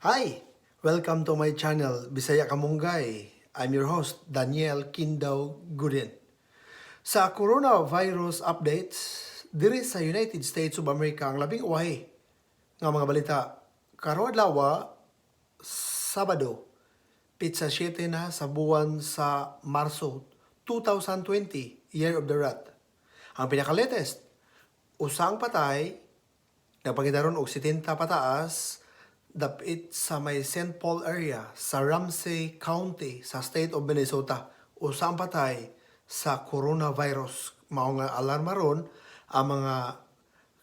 Hi! Welcome to my channel, Bisaya Kamunggay. I'm your host, Daniel Kindaw Gudin. Sa coronavirus updates, diri sa United States of America, ang labing uwahi nga mga balita karon adlaw, Sabado, petsa 7 na sa buwan sa Marso 2020, Year of the Rat. Ang pinaka-latest, usang patay, nagpangitaron og 70 pataas dapit sa may St. Paul area sa Ramsey County sa state of Minnesota. Usa ang patay sa coronavirus. Mao nga alarma ron ang mga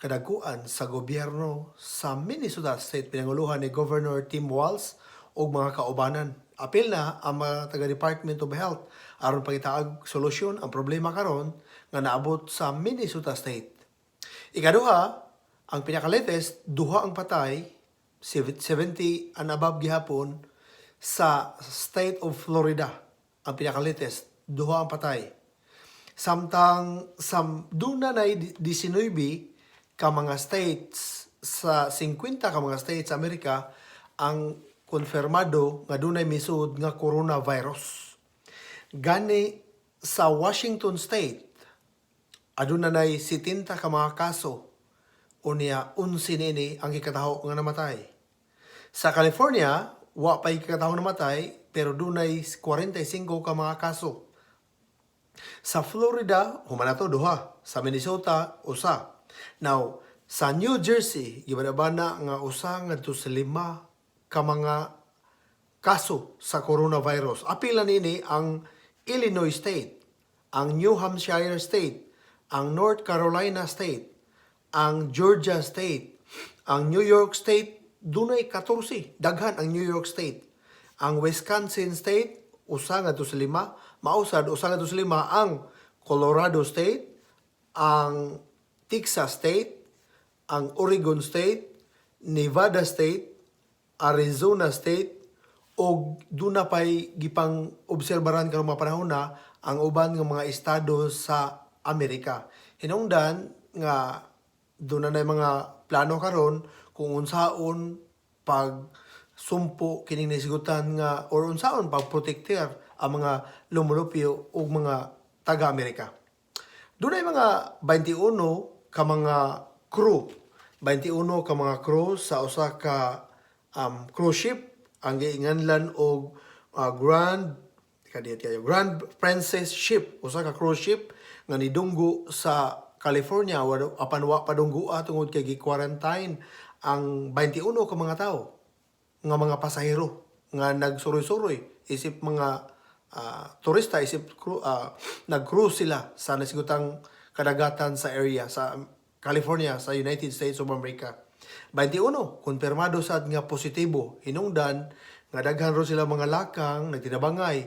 kadaguan sa gobyerno sa Minnesota State, pinanguluhan ni Governor Tim Walz ug mga kaubanan. Apil na ang mga taga Department of Health aron pangitaag solusyon ang problema karon nga naabot sa Minnesota State. Ikaduha, ang pinaka-latest, duha ang patay, 70 and above gihapon sa state of Florida. Ang pinaka-latest, duha ang patay. Samtang sa duna na 19 ka mga states sa 50 ka mga states sa Amerika ang konfirmado nga dunay misud nga coronavirus. Gani sa Washington State, aduna nay 70 ka mga kaso, unya 11 nini ang gikataho nga namatay. Sa California, wa pay gikataho namatay pero dunay 45 ka mga kaso. Sa Florida, human nato, duha. Sa Minnesota, usa. Now, sa New Jersey, gibana nga usa ngadto sa lima ka mga kaso sa coronavirus. Apil na nini ang Illinois State, ang New Hampshire State, ang North Carolina State, ang Georgia State, ang New York State, dunay 14. Daghan ang New York State. Ang Wisconsin State, usa ngadto sa lima, mausad usa ngadto sa lima ang Colorado State, ang Texas State, ang Oregon State, Nevada State, Arizona State, og duna pay gipang obserbaran karong mga panahon na ang uban nga mga estado sa Amerika. Hinungdan nga duna na mga plano karon kung unsaon pag sumpo kining nisigutan nga or unsaon pagprotektar ang mga lumulupyo ug mga taga-Amerika. Dunay mga 21 ka mga crew, 21 ka mga crew sa usa ka cruise ship ang giinganlan og Grand kadiyat kayo, Grand Princess Ship, usa ka cruise ship nga nidunggo sa California apan wa padunggoa tungod kay gi-quarantine ang 21 ka mga tawo nga mga pasahero nga nagsuroy-suroy isip mga turista, isip crew, nag-cruise sila sa nasigutang kadagatan sa area sa California sa United States of America. 21 konfirmado sad nga positibo. Hinungdan nga daghan ro sila mga lakang nagtinabangay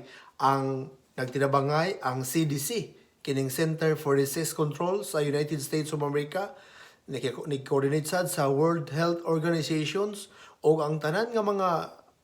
ang CDC, kining Center for Disease Control sa United States of America, ni-coordinate sad sa World Health Organizations o ang tanan nga mga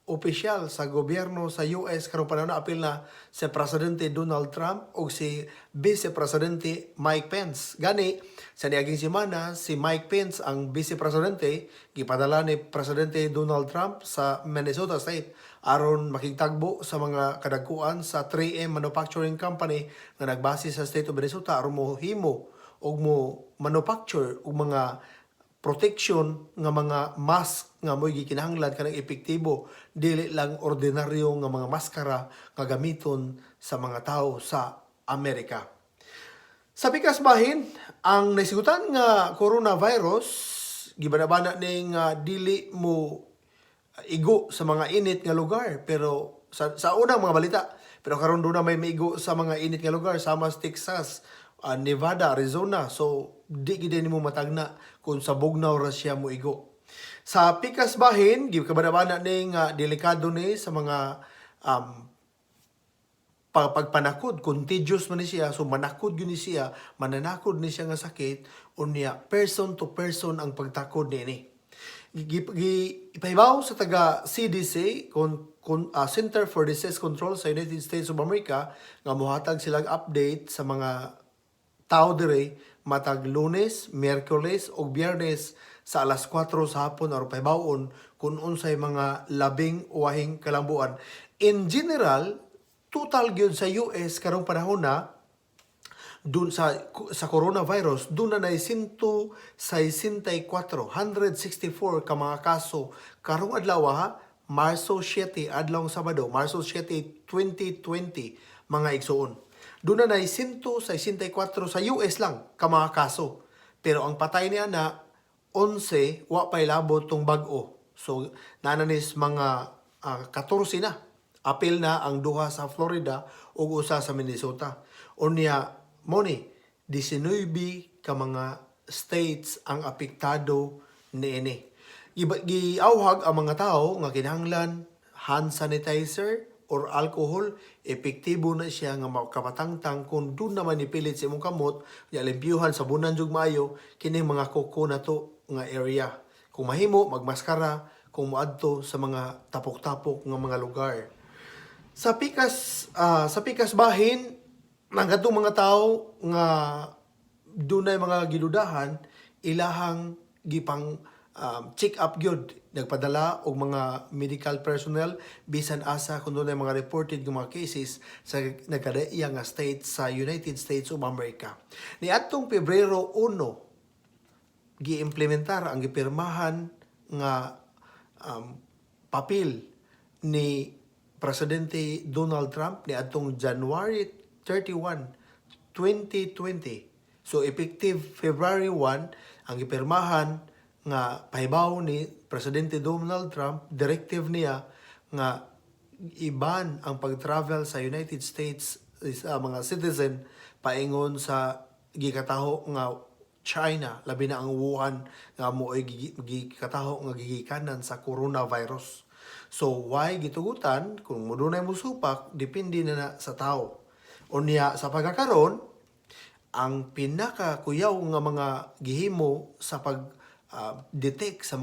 opisyal sa gobyerno sa US karong panahon na. Apil na si Presidente Donald Trump o si Vice Presidente Mike Pence. Gani sa niaging semana, si Mike Pence, ang Vice Presidente, gipadala ni Presidente Donald Trump sa Minnesota State aron makigtagbo sa mga kadagkuan sa 3M Manufacturing Company nga nagbase sa state of Minnesota aron mo himo og mo manufacture og mga protection nga mga mask nga mo'y gikinahanglan kanang epektibo, dili lang ordinaryo nga mga maskara nga gamiton sa mga tao sa Amerika. Sa pikas bahin, ang nasigutan nga coronavirus gibanabana ning dili mo igo sa mga init nga lugar, pero sa unang mga balita, pero karon duna may miigo sa mga init nga lugar sama sa Texas, Nevada, Arizona, so di gid nimo matagna kung sa bugnaw ra siya mo igo. Sa pikas bahin, gikabanabana ning delikado ni sa mga pagpanakod, contagious man ni siya, so manakod yun ni siya, mananakod ni siya nga sakit, unya person to person ang pagtakod niini. Ipahibaw sa taga CDC kon, Center for Disease Control sa United States of America nga mohatag silang update sa mga tao dire matag Lunes, Miyerkules ug Biyernes sa sa alas 4 sa hapon aron pahibawon kung unsay mga labing uwahing kalambuan. In general, total gyud sa US karong panahon na dun sa coronavirus, duna na 164, 164 ka mga kaso karong adlaw ha, Marso 7, adlawng Sabado, Marso 7, 2020, mga igsuon. Duna na 164 sa US lang ka mga kaso. Pero ang patay niya na 11, wa pa'y labot tong bag-o. So nananis mga 14 na. Apil na ang duha sa Florida ug usa sa Minnesota. Unya mo ni 19 ka mga states ang apektado niini. Giauhag ang mga tao nga kinahanglan hand sanitizer or alcohol, epektibo na siya nga makapatangtang kung duna man nipilit sa imong kamot, ya limpyuhan, sabunan jug maayo kining mga kuko nato nga area. Kung mahimo, magmaskara kung moadto sa mga tapok-tapok nga mga lugar. Sa pikas bahin ng kadtong mga tao nga dunay mga gidudahan, ilahang gipang check up gyud, nagpadala og mga medical personnel bisan asa kung dunay mga reported nga mga cases sa nagkadaiya nga state sa United States of America. Niadtong Pebrero 1, giimplementar ang gipirmahan nga papel ni Presidente Donald Trump niadtong January 31, 2020. So effective February 1 ang gipirmahan nga pahibaw ni Presidente Donald Trump, directive niya nga i-ban ang pag-travel sa United States sa mga citizen paingon sa gikataho nga China, labi na ang Wuhan nga mo'y gikataho nga gigikanan sa coronavirus. So why gitugutan kung modunay mo supak, depende na na sa tao. Unya sa pagkakaron, ang pinakakuyaw nga mga gihimo sa pag detect sa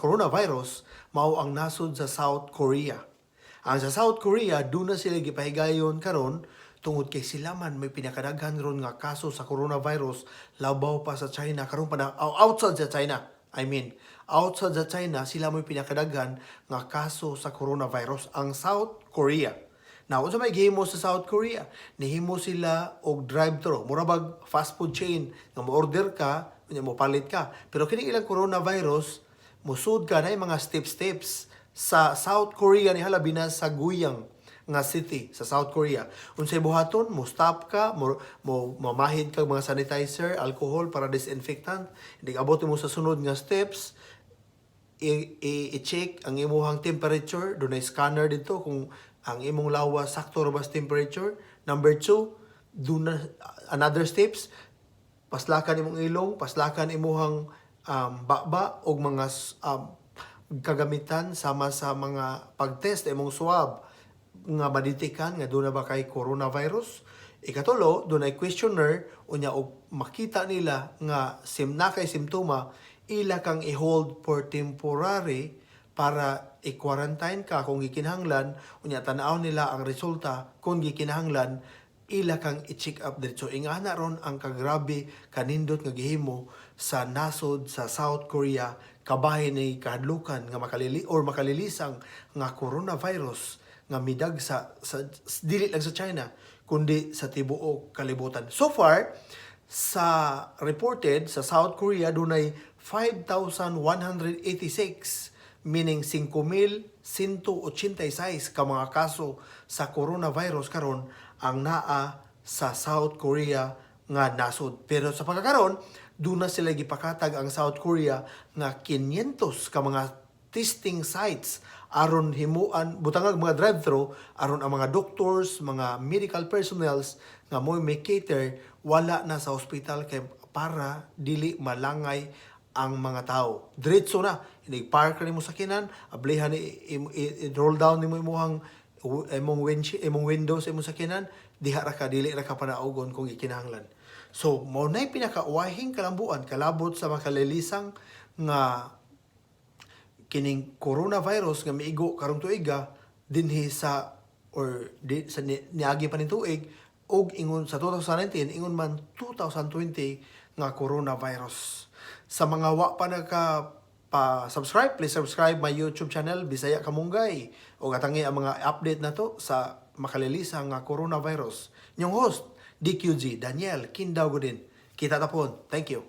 coronavirus mao ang nasod sa South Korea. Ang sa South Korea, duna sila gipahigayon karon tungod kay sila man may pinakadaghan ron nga kaso sa coronavirus labaw pa sa China karon pa na, oh, outside sa China. I mean, outside sa China, sila may pinakadaghan nga kaso sa coronavirus, ang South Korea. Now, unsa may gihimo sa South Korea? Nihimo sila og drive-thru. Mura bag fast food chain nga mo-order ka, unya mo palit ka. Pero kini ilang coronavirus, musud ka na mga steps-steps sa South Korea ni halabi na sa Guyang nga city sa South Korea. Unsay buhaton, mo stop ka, mo mamahid ka mga sanitizer, alcohol para disinfectant. Hindi abot mo sa sunod nga steps, i-check ang imuhang temperature, dunay scanner dito kung ang imong lawas sakto ra ba sa temperature. Number two, duna another steps, paslakan imong ilong, paslakan imuhang baba og mga kagamitan sama sa mga pagtest imong swab nga madetikan nga duna ba kay coronavirus. Ikatulo, dunay questionnaire, unya og makita nila nga sim na kay simptoma, ila kang i-hold for temporary para i-quarantine ka kung gikinahanglan. Unya tan-aw nila ang resulta, kung gikinahanglan ila kang i-check up diretso. Ingana ron ang kagrabe kanindot nga gihimo sa nasod sa South Korea kabahin ni kahadlukan nga makalili or makalilisang nga coronavirus nga midag sa dili lang sa China kundi sa tibuok kalibutan. So far sa reported sa South Korea, dunay 5,186, meaning 5,186 ka mga kaso sa coronavirus karon ang naa sa South Korea nga nasod. Pero sa pagkakaron, duna sila gipakatag ang South Korea nga 500 ka mga testing sites aron himuan butangag mga drive-thru aron ang mga doctors, mga medical personnels nga mo may cater wala na sa ospital kay para dili malangay ang mga tao. Diretso na, inig-park nimo sakinan, ablihan i-roll down nimo imuhang imong windshield, imong window sa imong sakinan, diha ra ka, dili ra ka panaugon kung gikinahanglan. So, mao nay pinakauwahing kalambuan kalabot sa makalilisang nga kining coronavirus nga miigo karong tuiga dinhi sa or di, sa niagi pa ning tuig og ingon sa 2019, ingon man 2020 nga coronavirus. Sa mga wa pa nagka pa-subscribe, please subscribe my YouTube channel, Bisaya Kamunggay. O katangi ang mga update nato sa makalilisa nga coronavirus. Inyong host, DQG, Daniel Kindaw Godin. Kita ta pod. Thank you.